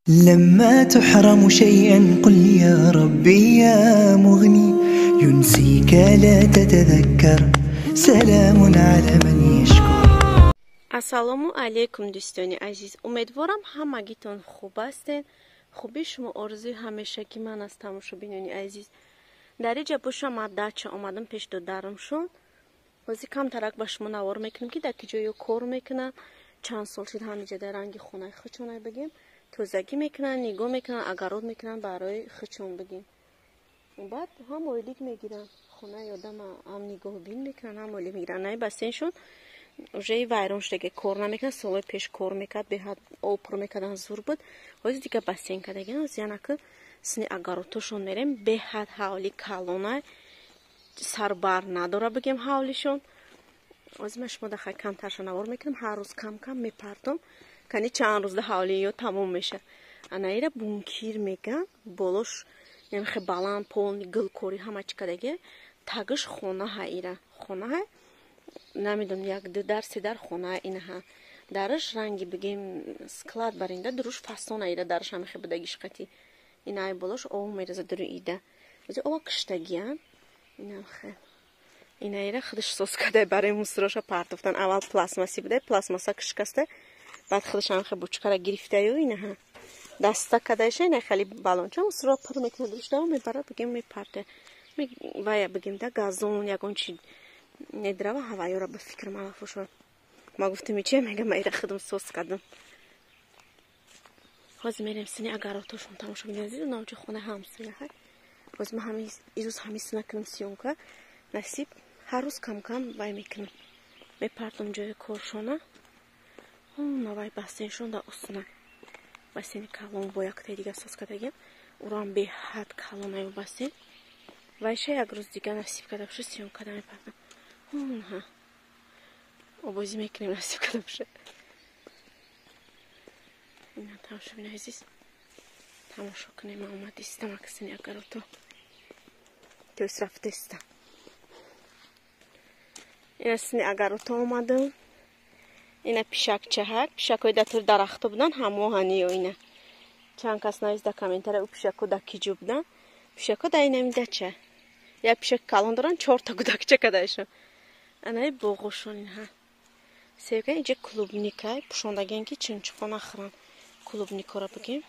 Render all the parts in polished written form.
لما تحرم شيئا قل يا ربي يا مغني ينسيك لا تتذكر سلام على من يشكر. Ассалому алайкум, дӯстони азиз, умедворам, ҳамагитон хуб ҳастед. Хуби шумо орзуи ҳамешагӣ ман аст. Тамошобинони азиз, дар иҷа боша, ма дача омадам пеш додарамшон. Ҳозир камтарак ба шумо навор мекунем, ки дар ки ҷоё кор мекунам, чанд сол шуд ҳамиҷа дар ранги хонаи худшонай бигем, тозагӣ мекунанд, нигоҳ мекунанд, огород мекунанд барои худшон бигем. Баъд ҳам ойлик мегиранд, хонаи одама ҳам нигоҳбин мекунанд, ҳам ойлик мегиранд. Най бассейншон уже вайрон шудаги, кор намекунад. Солҳои пеш кор мекард, беҳад об пур мекардан, зур буд. Ҳозир дига бассейн кардагиан. Ҳозир янаки сини огородтошон мерем. Беҳад ҳавли калона, сарбар надора бигем ҳавлишон. Ҳозир ман шумо дахай камтарша навор мекунам, ҳар рӯз кам кам мепартом, кани чанд рӯзда ҳавли ё тамом меша. Анаира бункер меган, болош хе баланд, полный гулкорӣ, ҳама чӣ кадаги. Тагиш хонаҳа, ира хонаҳа, намедонам, як ду дар, се дар хона инаҳа. Дараш ранги бигем склад баринда, дуруш фасона ира дараш ҳамихе будагиш қати. Ина ай болош об мереза дуру ида. Ова киштагиян инамхе. Инаира худаш соз кадай барои мусороша партофтан. Аввал пластмасси будай, пластмасса кишкаста, баъд худаш ҳамихе бучкара гирифтаю, инаҳа даста кадайша, ина хали балонча мусоро пур мекунад, дурушдао мебарад, бигем, мепарте. Вая бигем да газон, ягон чи недрава ҳаваёра, ба фикрам алафошва. Ма гуфтем, че мега, ма ира худам соз кардам. Ҳозир мерем сини огородтошон, тамошо бинед, азиз. Навҷи хонаи ҳамсоя ҳай. Ҳозир ма ҳами ирӯз ҳами сина кунам съёмка. Насиб, ҳар рӯз кам кам вай мекунам, мепартам ҷои коршона. Навай бассейншон да усна, бассейни калон бо яктаи дига соз кардагиам, урам беҳад калонаю бассейн. Вайша як рӯз дига насиб карда боша, съёмка да мепартам. Ҳа, обозӣ мекунем, насиб карда боша. Ина, тамошобини азиз, тамошо кунем. Ма омадистам аксини огородто, то есть рафтестам. Ина сини огородто омадам. Ина пишакчаҳак, пишакҳои дар тури дарахто будан, ҳамоҳаниё. Ина чанд кас навис дар комментария, ӯ пишакҳо дар ки ҷо будан. Пишакҳо дар инами дача. Як пишаки калон доранд, чорта гудакча кадаашон. Анаи боғошон инҳа севга. Инҷа клубника пӯшондагиан, ки чимчиқо нахӯранд клубникора бигем.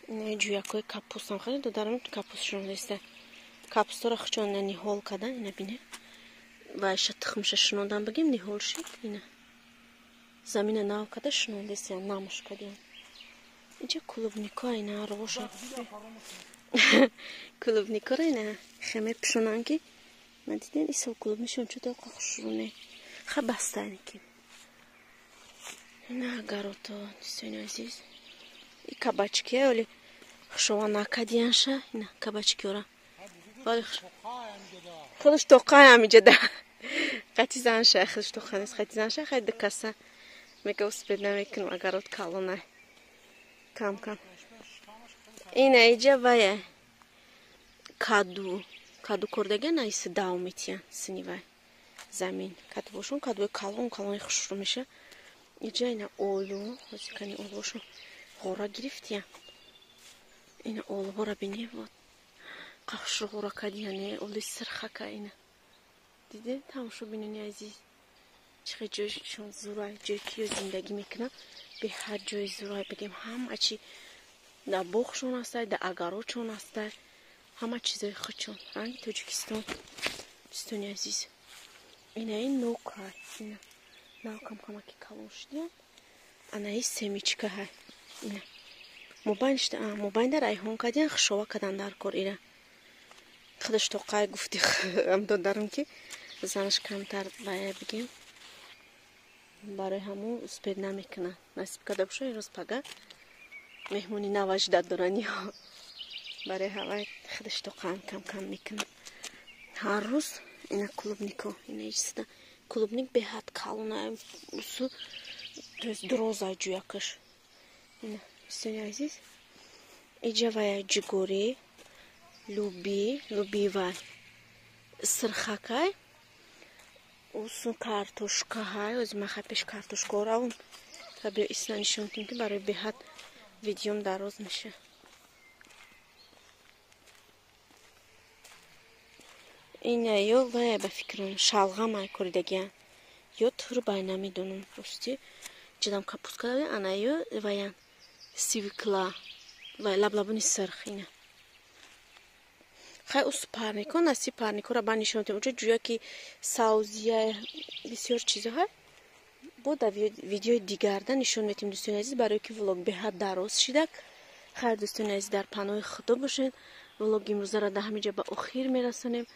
Ина ҷӯякҳои капустам хеле додарам капуст шунондаиста. Капустаро хучон ина ниҳол кардан, ина бине, вайша тухмша шунондан бигем, ниҳол шид. Ина замина нав карда шунондеста, намуш кардиам. Инҷа клубника, ина роша клубникаро ина хеме пӯшонанд, ки ман дидем, исол клубнишон чудо хушруне ха бастани ки. Ина огородто, дӯстони азиз, и кабачки оли хушова накадиянша. Ина кабачкиора худаш тоқай ҳамиҷада қати занша, худаш тоқа нест, қати занша хай дикаса мега, успеть намекунам, огород калонай, кам кам. Ина иҷа вая каду, каду кордага, наиси дав метиян сини вай замин кадубошон, кадуи калон калони хушрӯ меша. Иҷа ина олу, ҳозир кани олубошон ғора гирифтия. Ина олубора бини, вот қахшрӯ ғора кадияне, олуи сирхака ина диде. Тамошо бинони азиз, чӣ хел ҷойшон зурай, ҷое ки ё зиндагӣ мекунам, беҳад ҷои зурай бигем. Ҳама чи дар боғшон ҳастай, дар огородшон ҳастай, ҳама чизои худшон, ранги Тоҷикистон. Дӯстони азиз, инаи нока, ина нав камкамаки калон шудиян. Анаи семечка ҳай, ина мобайнда райҳон кардиян, хушова кардан дар кор. Ира худаш тоқай гуфти додарам, ки занаш камтар вая бигем, барои ҳамун успеть намекунад. Насиб карда боша, ирӯз пага меҳмони нава ждать дорани. Барои ҳавай худаш тоқаам кам кам мекунад ҳар рӯз. Ина клубнико, ина исида клубник беҳад калона, усу, то есть дуроза ҷӯякаш. Ина, дӯстони азиз, иҷа вая ҷугорӣ, луби, луби вай сирхакай, усу картошкаҳай. Ози ман хай пеш картошкао равам, та биё исна нишон кунем, ки барои беҳад Видеом дароз меша. Ина ё вая ба фикрам шалғам ай коридагиян. Ё турбай намедонам рости. Ҷидам капуска ана ё ваян свекла ва лаблабуни сирх ина. Хай ус парнико наси парникора ба нишон дем. Уҷа ҷӯя ки саузия бисёр чизҳо бо дар видеои дигарда нишон метем дӯстони азиз, барои ки влог беҳад дароз шидак. Хайр дӯстони азиз, дар паноҳи худо бошед. Влог имрӯзаро дар ҳамин ҷо ба охир мерасонем.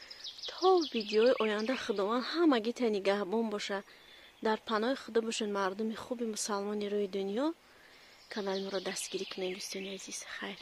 То видеои оянда худованд ҳамагӣ та нигаҳбон бошад. Дар паноҳи худо бошед мардуми хуби мусалмони рӯи дунё. Канали моро дастгирӣ кунед дӯстони азиз. Хайр.